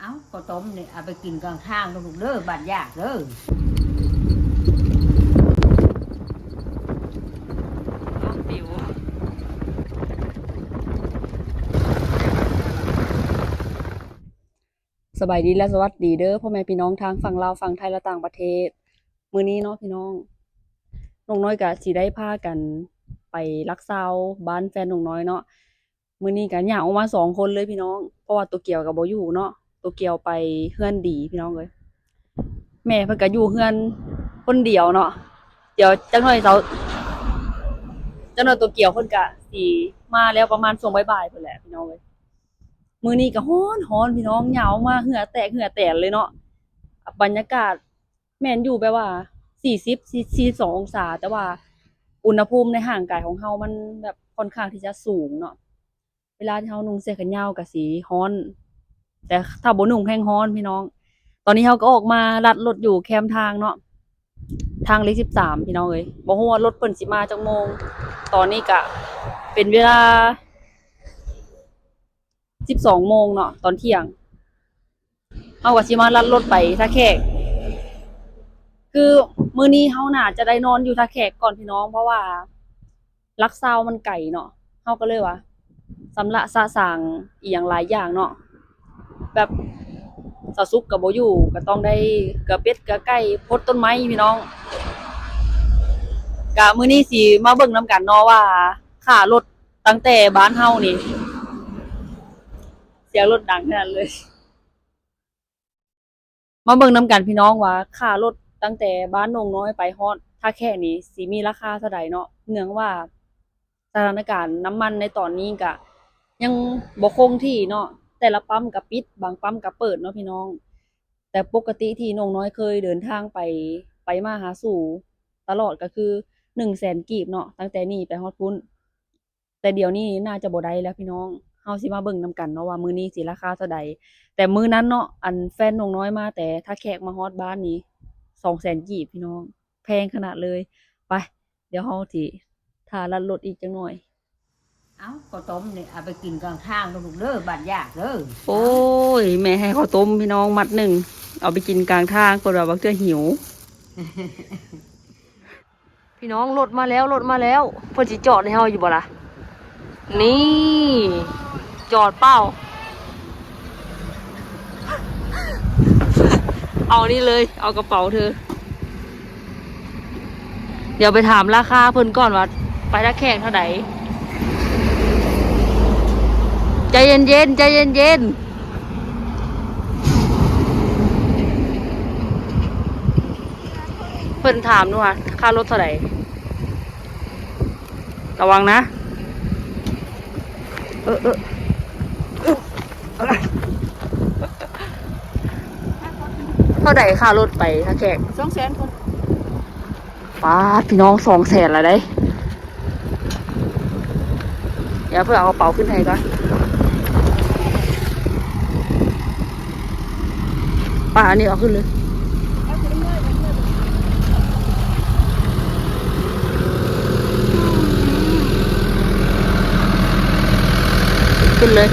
ເອົາ ເຂົ້າຕົ້ມນີ້ເອົາໄປກິນກາງທາງເດີ້ລູກເດີ້ ບາດຢາກເດີ້. ສະບາຍດີ ແລະ ສະຫວັດດີເດີ້ ພໍ່ແມ່ພີ່ນ້ອງທາງຝັ່ງລາວ, ຝັ່ງໄທ ແລະ ຕ່າງປະເທດ. ມື້ນີ້ເນາະພີ່ນ້ອງ, ນ້ອງນ້ອຍກະຊິໄດ້ພາກັນໄປລັກຊາວບ້ານແຟນນ້ອງນ້ອຍເນາະ. ມື້ນີ້ກະຍ່າງອອກມາສອງຄົນເລີຍພີ່ນ້ອງ, ເພາະວ່າໂຕກຽວກະບໍ່ຢູ່ເນາະ, ໂຕກຽວໄປເຮືອນດີພີ່ນ້ອງເອີຍ. ແມ່ເພິ່ນກະຢູ່ເຮືອນຄົນດຽວເນາະ. ດຽວຈັກໜ້ອຍເຊົາ ຈັກໜ້ອຍໂຕກຽວເພິ່ນກະຊິມາແລ້ວ ປະມານຊ່ວງບ່າຍໆພຸ້ນແຫຼະພີ່ນ້ອງເອີຍ. ມື້ນີ້ກະຮ້ອນໆ ພີ່ນ້ອງ, ຍ່າງອອກມາເຫື່ອແຕກເຫື່ອແຕນເລີຍເນາະ. ບັນຍາກາດແມ່ນຢູ່ແບບວ່າສີ່ສິບ ສີ່ສິບສອງອົງສາ, ແຕ່ວ່າອຸນຫະພູມໃນຮ່າງກາຍຂອງເຮົາມັນແບບຄ່ອນຂ້າງທີ່ຈະສູງເນາະ. ເວລາທີ່ເຮົານຸ່ງເສື້ອແຂນຍາວກະຊິຮ້ອນ, ແຕ່ຖ້າບໍ່ນຸ່ງແຮ່ງຮ້ອນພີ່ນ້ອງ. ຕອນນີ້ເຮົາກະອອກມາລັດລົດຢູ່ແຄມທາງເນາະ, ທາງເລກສິບສາມພີ່ນ້ອງເອີຍ. ບໍ່ຮູ້ວ່າລົດເພິ່ນຊິມາຈັກໂມງ. ຕອນນີ້ກະເປັນເວລາ ສິບສອງໂມງເນາະ ຕອນທ່ຽງ. ເຮົາກະຊິມາລັດລົດໄປທ່າແຂກ. ຄືມື້ນີ້ເຮົາໜ້າຈະໄດ້ນອນຢູ່ທ່າແຂກກ່ອນພີ່ນ້ອງ, ເພາະວ່າຫຼັກຊາວມັນໄກເນາະ. ເຮົາກະເລີຍວ່າຊຳລະສະສາງອີ່ຫຍັງຫຼາຍຢ່າງເນາະ, ແບບສາວສຸກກະບໍ່ຢູ່ ກະຕ້ອງໄດ້ເກືອເປັດເກືອໄກ່ ພົດຕົ້ນໄມ້ພີ່ນ້ອງ. ກະມື້ນີ້ຊິມາເບິ່ງນຳກັນເນາະວ່າຄ່າລົດ ຕັ້ງແຕ່ບ້ານເຮົານີ້ ສຽງລົດດັງຂະໜາດເລີຍ. ມາເບິ່ງນຳກັນພີ່ນ້ອງວ່າຄ່າລົດຕັ້ງແຕ່ບ້ານໜົງນ້ອຍໄປຮອດທ່າແຂກນີ້ຊິມີລາຄາເທົ່າໃດເນາະ, ເນື່ອງວ່າສະຖານະການນ້ຳມັນໃນຕອນນີ້ກະຍັງບໍ່ຄົງທີ່ເນາະ, ແຕ່ລະປ້ຳກະປິດ ບາງປ້ຳກະເປີດເນາະພີ່ນ້ອງ. ແຕ່ປົກກະຕິທີ່ໜົງນ້ອຍເຄີຍເດີນທາງໄປ ໄປມາຫາສູ່ຕະຫຼອດກະຄືໜຶ່ງແສນກີບເນາະ, ຕັ້ງແຕ່ນີ້ໄປຮອດພຸ້ນ. ແຕ່ດຽວນີ້ໜ້າຈະບໍ່ໄດ້ແລ້ວພີ່ນ້ອງ. ເຮົາຊິມາເບິ່ງນຳກັນເນາະວ່າມື້ນີ້ຊິລາຄາເທົ່າໃດ. ແຕ່ມື້ນັ້ນເນາະ ອັນແຟນນ້ອງນ້ອຍມາແຕ່ທ່າແຂກມາຮອດບ້ານນີ້ ສອງແສນກີບພີ່ນ້ອງ, ແພງຂະໜາດເລີຍ. ໄປ ດຽວເຮົາຊິຖ້າລັດລົດອີກຈັກໜ້ອຍ. ເອົາ ເຂົ້າຕົ້ມນີ້ເອົາໄປກິນກາງທາງເດີ້ລູກເດີ້ ບາດຢາກເດີ້. ໂອ້ຍ ແມ່ໃຫ້ເຂົ້າຕົ້ມພີ່ນ້ອງມັດໜຶ່ງ ເອົາໄປກິນກາງທາງ ເພິ່ນວ່າບາງເທື່ອຫິວ. ພີ່ນ້ອງ ລົດມາແລ້ວ ລົດມາແລ້ວ. ເພິ່ນຊິຈອດໃຫ້ເຮົາຢູ່ບໍ່ລະ? ນີ້ ຈອດເປົ່າ. ເອົານີ້ເລີຍ ເອົາກະເປົາເທີ. ດຽວໄປຖາມລາຄາເພິ່ນກ່ອນວ່າໄປທ່າແຂກເທົ່າໃດ. ໃຈເຢັນໆ ໃຈເຢັນໆ. ເພິ່ນຖາມດູວ່າຄ່າລົດເທົ່າໃດ? ລະວັງນະ. ເອີ ເອີ ເອີ ເທົ່າໃດຄ່າລົດໄປທ່າແຂກ? ສອງແສນພຸ້ນ. ປາດ ພີ່ນ້ອງ ສອງແສນລະເດ້. ດຽວເພິ່ນເອົາກະເປົາຂຶ້ນໃຫ້ກ່ອນ. ປາດ ອັນນີ້ເອົາຂຶ້ນເລີຍ. ຂຶ້ນເລີຍ.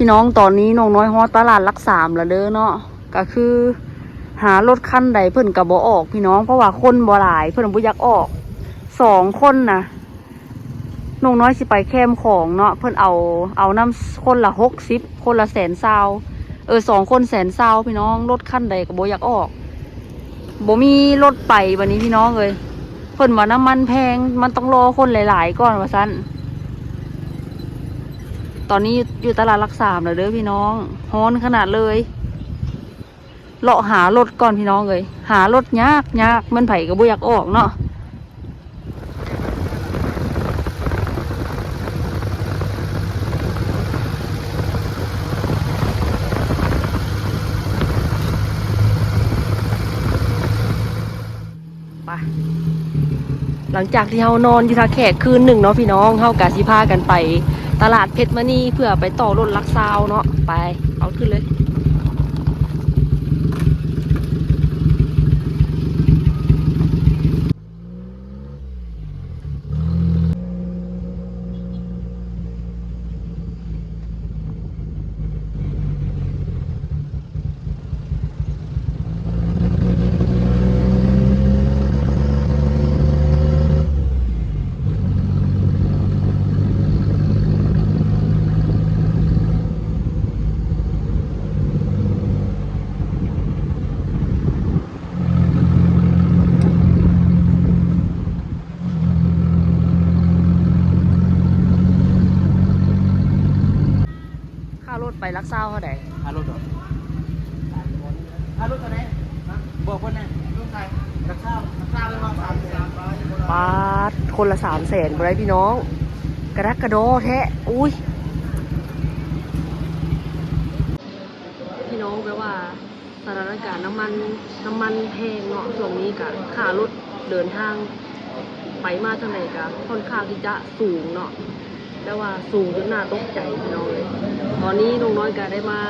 ພີ່ນ້ອງ ຕອນນີ້ນ້ອງນ້ອຍຮອດຕະຫຼາດຫຼັກສາມແລ້ວເດີເນາະ. ກະຄືຫາລົດຄັນໃດເພິ່ນກະບໍ່ອອກພີ່ນ້ອງ ເພາະວ່າຄົນບໍ່ຫຼາຍ ເພິ່ນບໍ່ຢາກອອກ. ສອງຄົນນະ ນ້ອງນ້ອຍຊິໄປແຄມຂອງເນາະ ເພິ່ນເອົາ ເອົານຳຄົນລະຫົກສິບ ຄົນລະແສນຊາວ ເອີ ສອງຄົນແສນຊາວພີ່ນ້ອງ. ລົດຄັນໃດກະບໍ່ຢາກອອກ ບໍ່ມີລົດໄປບາດນີ້ພີ່ນ້ອງເອີຍ. ເພິ່ນວ່ານ້ຳມັນແພງ ມັນຕ້ອງລໍຄົນຫຼາຍໆກ່ອນວ່າຊັ້ນ. ຕອນນີ້ຢູ່ ຢູ່ຕະຫຼາດຫຼັກສາມແລ້ວເດີພີ່ນ້ອງ ຮ້ອນຂະໜາດເລີຍ. ເລາະຫາລົດກ່ອນພີ່ນ້ອງເອີຍ ຫາລົດຍາກໆ ແມ່ນໃຜກໍບໍ່ຢາກອອກເນາະ. ໄປ ຫຼັງຈາກທີ່ເຮົານອນຢູ່ທ່າແຂກຄືນໜຶ່ງເນາະພີ່ນ້ອງ ເຮົາກະຊິພາກັນໄປຕະຫຼາດເພັດມະນີ ເພື່ອໄປຕໍ່ລົດຫຼັກຊາວເນາະ. ໄປ ເອົາຂຶ້ນເລີຍ. ຄ່າລົດໄປຫຼັກຊາວເທົ່າໃດ? ຄ່າລົດເຫາະ? ຄ່າລົດເທົ່າໃດ? ບອກເພິ່ນແດ່. ລັກຊາວ ລັກຊາວເລີຍວ່າສາມແສນ. ປາດ ຄົນລະສາມແສນບໍ່ໄດ້ພີ່ນ້ອງ ກະດັກກະດໍແທ້. ອຸ້ຍ ພີ່ນ້ອງ ແບບວ່າ ສະຖານະການນ້ຳມັນ ນ້ຳມັນແພງເນາະ ຊ່ວງນີ້ກະຄ່າລົດເດີນທາງໄປມາທາງໃດກະຂ້ອນຂ້າງທີ່ຈະສູງເນາະ ແຕ່ວ່າສູງຈົນໜ້າຕົກໃຈພີ່ນ້ອງເອີຍ. ຕອນນີ້ນ້ອງນ້ອຍກະໄດ້ມາ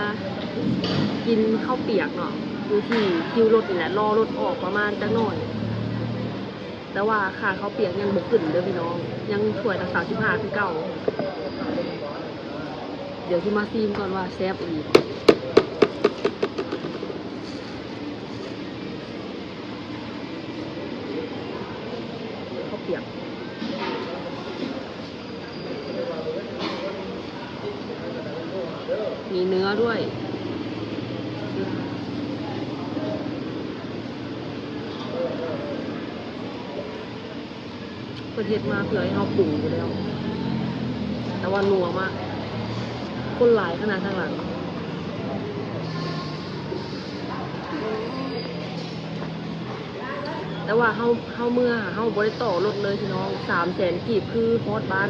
ກິນເຂົ້າປຽກເນາະ ຢູ່ທີ່ຄິວລົດນີ້ແຫຼະ ລໍລົດອອກປະມານຈັກໜ້ອຍ ແຕ່ວ່າຄ່າເຂົ້າປຽກຍັງບໍ່ຂຶ້ນເດີພີ່ນ້ອງ ຍັງຖ້ວຍລະສາມສິບຫ້າຄືເກົ່າ. ດຽວຊິມາຊີມກ່ອນວ່າແຊບອີ່ຫຼີບໍ່. ເຂົ້າປຽກ ມີເນື້ອດ້ວຍ. ເພິ່ນເຮັດມາເພື່ອໃຫ້ເຮົາປຸງຢູ່ແລ້ວ ແຕ່ວ່ານົວມາກ ຄົນຫຼາຍຂະໜາດທາງຫຼັງ. ແຕ່ວ່າເຮົາ ເຮົາເມືອ ເຮົາບໍ່ໄດ້ຕໍ່ລົດເລີຍພີ່ນ້ອງ ສາມແສນກີບ ຄືຮອດບ້ານ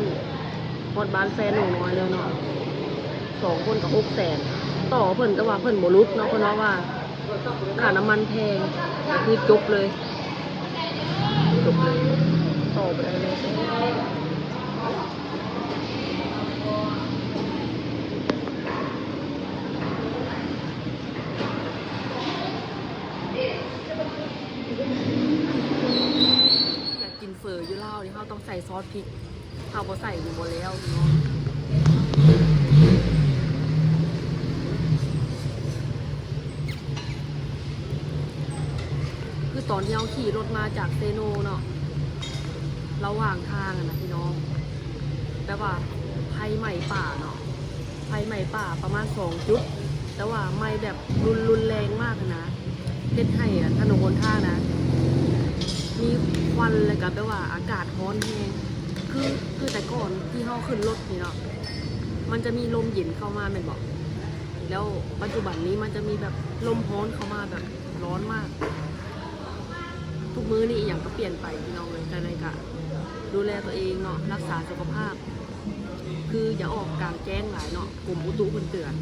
ຮອດບ້ານແຟນນ້ອງນ້ອຍແລ້ວເນາະ ສອງຄົນກໍຫົກແສນ ຕໍ່ເພິ່ນ ແຕ່ວ່າເພິ່ນບໍ່ຫຼຸດເນາະ ເພິ່ນເວົ້າວ່າ ຄ່ານ້ຳມັນແພງ ກໍຄືຈົບເລີຍ ຈົບເລີຍ ຕໍ່ບໍ່ໄດ້ເລີຍ. ຢາກກິນເຝີຢູ່ລາວນີ້ ເຮົາຕ້ອງໃສ່ຊອດພິກ ຖ້າບໍ່ໃສ່ນີ້ບໍ່ແລ້ວເນາະ. ຄືຕອນທີ່ເຮົາຂີ່ລົດມາຈາກເຊໂນເນາະ ລະຫວ່າງທາງຫັ້ນນະພີ່ນ້ອງ ແບບວ່າໄຟໄໝ້ປ່າເນາະ ໄຟໄໝ້ປ່າປະມານສອງຈຸດ ແຕ່ວ່າໄໝ້ແບບ ຮຸນ ຮຸນແຮງມາກຫັ້ນນະ ເຮັດໃຫ້ ອັນ ຖະໜົນຫົນທາງນະ ມີຄວັນ ແລ້ວກະແບບວ່າອາກາດຮ້ອນແຮງ ຄື ຄືແຕ່ກ່ອນທີ່ເຮົາຂຶ້ນລົດນີ້ເນາະ ມັນຈະມີລົມເຢັນເຂົ້າມາແມ່ນບໍ່ ແລ້ວປັດຈຸບັນນີ້ມັນຈະມີແບບລົມຮ້ອນເຂົ້າມາ ແບບຮ້ອນມາກ. ທຸກມື້ນີ້ອີ່ຫຍັງກໍປ່ຽນໄປພີ່ນ້ອງເອີຍ ຈັ່ງໃດກະດູແລຕົວເອງເນາະ ຮັກສາສຸຂະພາບ ຄືຢ່າອອກກາງແຈ້ງຫຼາຍເນາະ ກົມອຸຕຸເພິ່ນເຕືອນ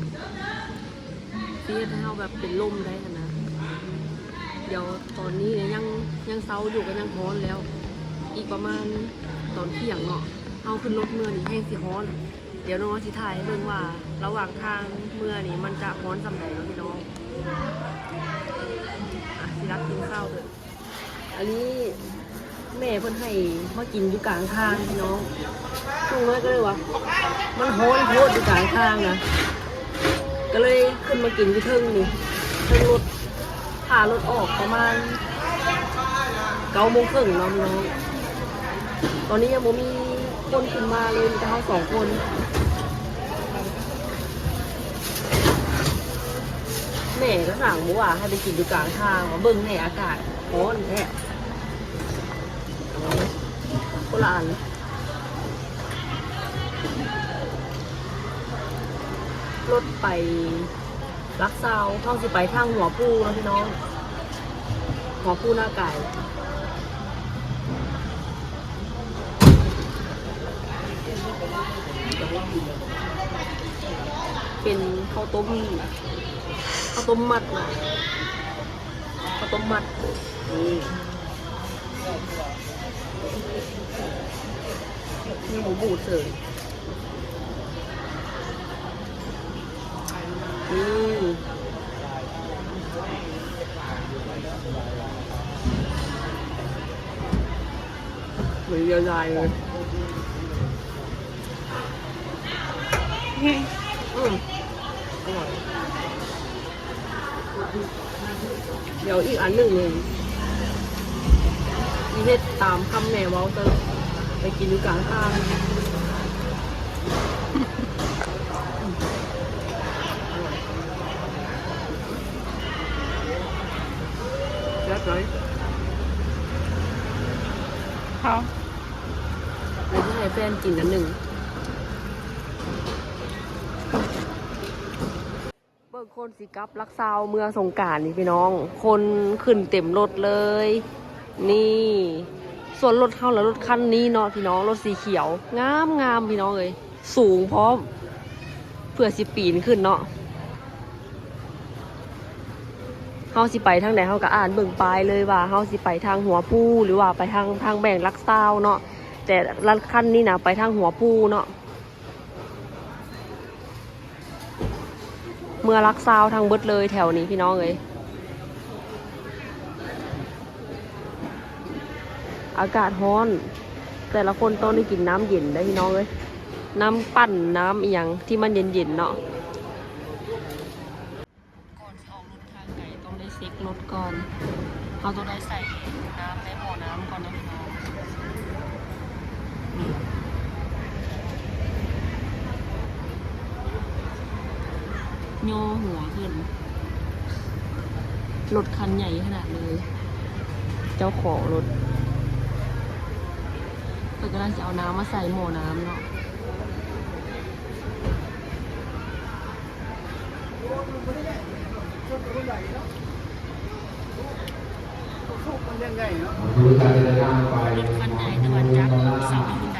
ຊິເຮັດໃຫ້ເຮົາແບບເປັນລົມໄດ້ຫັ້ນນະ. ດຽວຕອນນີ້ຍັງ ຍັງເຊົ້າຢູ່ ກໍຍັງຮ້ອນແລ້ວ ອີກປະມານຕອນທ່ຽງເນາະ ເຮົາຂຶ້ນລົດເມືອນີ້ແຮ່ງຊິຮ້ອນ. ດຽວນ້ອງຊິຖ່າຍໃຫ້ເບິ່ງວ່າລະຫວ່າງທາງເມືອນີ້ມັນຈະຮ້ອນສ່ຳໃດເນາະພີ່ນ້ອງ. ອ່ະ ຊິລັກກິນເຂົ້າເດີ. ອັນນີ້ແມ່ເພິ່ນໃຫ້ມາກິນຢູ່ກາງທາງພີ່ນ້ອງ. ນ້ອງນ້ອຍກໍເລີຍວ່າ ມັນຮ້ອນໂພດຢູ່ກາງທາງນະ ກໍເລີຍຂຶ້ນມາກິນຢູ່ເທິງນີ້ ເທິງລົດ. ຖ້າລົດອອກປະມານເກົ້າໂມງເຄິ່ງເນາະພີ່ນ້ອງ. ຕອນນີ້ຍັງບໍ່ມີຄົນຂຶ້ນມາເລີຍ ມີແຕ່ເຮົາສອງຄົນ. ແມ່ກໍສັ່ງໝູ່ວ່າໃຫ້ໄປກິນຢູ່ກາງທາງ ວ່າເບິ່ງແນ່ ອາກາດຮ້ອນແທ້. ຄົນລະອັນ. ລົດໄປ ຫຼັກຊາວ ເຮົາຊິໄປທາງຫົວພູເນາະພີ່ນ້ອງ ຫົວພູນາກາຍ ເປັນເຂົ້າຕົ້ມ ເຂົ້າຕົ້ມມັດເນາະ ເຂົ້າຕົ້ມມັດ ນີ້ ມີໝູບູດເສີຍ ອືມ ມັນລະລາຍເລີຍ ອືມ ອະລ່ອຍ. ດຽວອີກອັນໜຶ່ງນີ້ ຊິເຮັດຕາມຄຳແມ່ເວົ້າເດີ້ ໄປກິນຢູ່ກາງທາງ ແຊບຫຼາຍ ເຂົ້າ ດຽວຊິໃຫ້ແຟນກິນອັນໜຶ່ງ. ເບິ່ງຄົນຊິກັບຫຼັກຊາວເມືອສົງການນີ້ພີ່ນ້ອງ ຄົນຂຶ້ນເຕັມລົດເລີຍ ນີ້ ສ່ວນລົດເຮົາລະລົດຄັນນີ້ເນາະພີ່ນ້ອງ ລົດສີຂຽວ ງາມໆ ພີ່ນ້ອງເອີຍ ສູງພ້ອມ ເພື່ອຊິປີນຂຶ້ນເນາະ ເຮົາຊິໄປທາງໃດ ເຮົາກະອ່ານເບິ່ງປ້າຍເລີຍວ່າ ເຮົາຊິໄປທາງຫົວພູ ຫຼືວ່າໄປທາງ ທາງແບງຫຼັກຊາວເນາະ ແຕ່ລະຄັນນີ້ນະ ໄປທາງຫົວພູເນາະ. ເມືອຫຼັກຊາວທັງເບິດເລີຍແຖວນີ້ພີ່ນ້ອງເອີຍ ອາກາດຮ້ອນ ແຕ່ລະຄົນຕ້ອງໄດ້ກິນນ້ຳເຢັນໄດ໋ພີ່ນ້ອງເອີຍ ນ້ຳປັ່ນ ນ້ຳອີ່ຫຍັງທີ່ມັນເຢັນໆ ເນາະ. ກ່ອນຊິອອກລົດທາງໄກຕ້ອງໄດ້ເຊັກລົດກ່ອນ ເຮົາຕ້ອງໄດ້ໃສ່ນ້ຳໃນໝໍ້ນ້ຳກ່ອນເນາະພີ່ນ້ອງ ຍໍຫົວຂຶ້ນ ລົດຄັນໃຫຍ່ຂະໜາດເລີຍ ເຈົ້າຂອງລົດ ເພິ່ນກຳລັງຊິເອົານ້ຳມາໃສ່ໝໍ້ນ້ຳເນາະ. ລົດຄັນໃຫຍ່ແຕ່ວ່າຈັກເສົາຢູ່ໃດ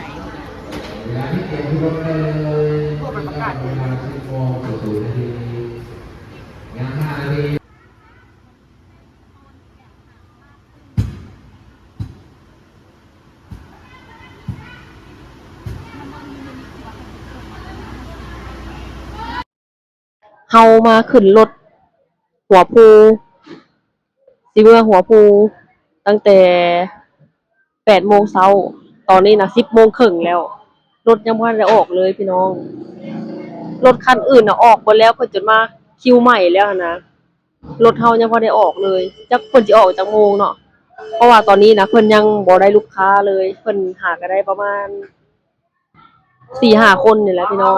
ເວລາທີ່ເກັບລົດໄດ້ເລີຍ ເພາະມັນປະກາດຢູ່ ເວລາສິບໂມງສູນນາທີ ຍັງຫ້ານາທີ. ເຮົາມາຂຶ້ນລົດຫົວພູ ຊິເມືອຫົວພູ ຕັ້ງແຕ່ແປດໂມງເຊົ້າ ຕອນນີ້ນະສິບໂມງເຄິ່ງແລ້ວ ລົດຍັງບໍ່ທັນໄດ້ອອກເລີຍພີ່ນ້ອງ ລົດຄັນອື່ນນະອອກເບິດແລ້ວ ເພິ່ນຈົນມາຄິວໃໝ່ແລ້ວຫັ້ນນະ ລົດເຮົາຍັງບໍ່ໄດ້ອອກເລີຍ ຈັກເພິ່ນຊິອອກຈັກໂມງເນາະ ເພາະວ່າຕອນນີ້ນະເພິ່ນຍັງບໍ່ໄດ້ລູກຄ້າເລີຍ ເພິ່ນຫາກະໄດ້ປະມານ ສີ່ຫ້າຄົນນີ້ແຫຼະພີ່ນ້ອງ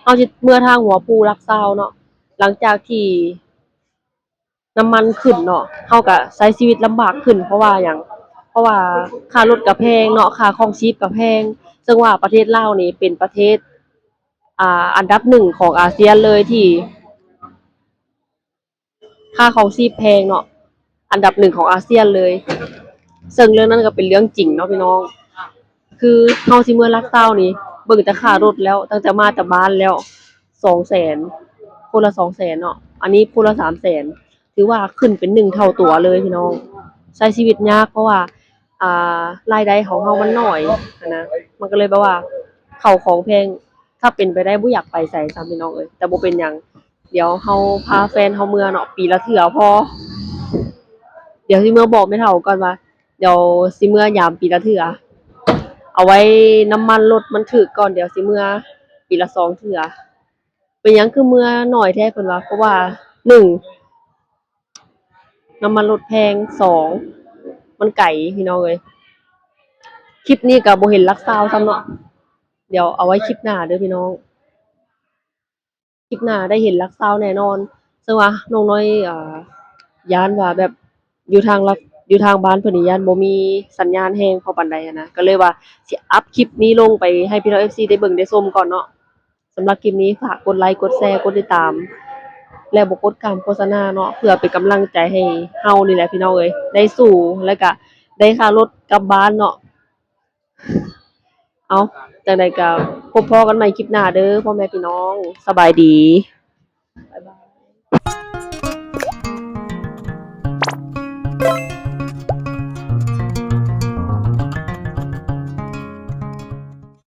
ເຮົາຊິເມືອທາງຫົວພູຫຼັກຊາວເນາະ ຫຼັງຈາກທີ່ນ້ຳມັນຂຶ້ນເນາະ ເຮົາກະໃຊ້ຊີວິດລຳບາກຂຶ້ນ ເພາະວ່າຫຍັງ ເພາະວ່າຄ່າລົດກະແພງເນາະ ຄ່າຄອງຊີບກະແພງ ເຊິ່ງວ່າປະເທດລາວນີ້ເປັນປະເທດ ອ່າ ອັນດັບໜຶ່ງຂອງອາຊຽນເລີຍທີ່ ຄ່າຄອງຊີບແພງເນາະ ອັນດັບໜຶ່ງຂອງອາຊຽນເລີຍ ເຊິ່ງເລື່ອງນັ້ນກະເປັນເລື່ອງຈິງເນາະພີ່ນ້ອງ ຄືເຮົາຊິເມືອຫຼັກຊາວນີ້ ເບິ່ງແຕ່ຄ່າລົດແລ້ວ ຕັ້ງແຕ່ມາແຕ່ບ້ານແລ້ວ ສອງແສນ ຄົນລະສອງແສນເນາະ ອັນນີ້ຄົນລະສາມແສນ ຖືວ່າຂຶ້ນເປັນໜຶ່ງເທົ່າຕົວເລີຍພີ່ນ້ອງ ໃຊ້ຊີວິດຍາກ ເພາະວ່າ ອ່າ ລາຍໄດ້ຂອງເຮົາມັນໜ້ອຍຫັ້ນນະ ມັນກະເລີຍແບບວ່າເຂົ້າຂອງແພງ ຖ້າເປັນໄປໄດ້ບໍ່ຢາກໄປໃສຊ້ຳພີ່ນ້ອງເອີຍ ແຕ່ບໍ່ເປັນຫຍັງ ດຽວເຮົາພາແຟນເຮົາເມືອເນາະ ປີລະເທື່ອພໍ ດຽວຊິເມືອບອກແມ່ເຖົ້າກ່ອນວ່າ ດຽວຊິເມືອຍາມປີລະເທື່ອ ເອົາໄວ້ນ້ຳມັນລົດມັນຖືກກ່ອນ ດຽວຊິເມືອປີລະສອງເທື່ອ ເປັນຫຍັງຄືເມືອໜ້ອຍແທ້ເພິ່ນວ່າ ເພາະວ່າໜຶ່ງ ນ້ຳມັນລົດແພງ ສອງ ມັນໄກພີ່ນ້ອງເອີຍ ຄລິບນີ້ກະບໍ່ເຫັນຫຼັກຊາວຊ້ຳເນາະ ດຽວເອົາໄວ້ຄລິບໜ້າເດີພີ່ນ້ອງ. ຄລິບໜ້າໄດ້ເຫັນຫຼັກຊາວແນ່ນອນ ເຊິ່ງວ່ານ້ອງນ້ອຍ ອ່າ ຢ້ານວ່າແບບຢູ່ທາງລັດ ຢູ່ທາງບ້ານເພິ່ນນີ້ຢ້ານບໍ່ມີສັນຍານແຮງພໍປານໃດຫັ້ນນະ ກະເລີຍວ່າຊິອັບຄລິບນີ້ລົງໄປໃຫ້ພີ່ນ້ອງເອັຟຊີໄດ້ເບິ່ງໄດ້ຊົມກ່ອນເນາະ ສຳລັບຄລິບນີ້ ຝາກກົດໄລ ກົດແຊ ກົດຕິດຕາມ ແລະ ບໍ່ກົດຂ້າມໂຄສະນາເນາະ ເພື່ອເປັນກຳລັງໃຈໃຫ້ເຮົານີ້ແຫຼະພີ່ນ້ອງເອີຍ ໄດ້ສູ້ ແລະກະໄດ້ຄ່າລົດກັບບ້ານເນາະ. ເອົາ ຈັ່ງໃດກະພົບພໍ້ກັນໃໝ່ຄລິບໜ້າເດີພໍ່ແມ່ພີ່ນ້ອງ ສະບາຍດີ.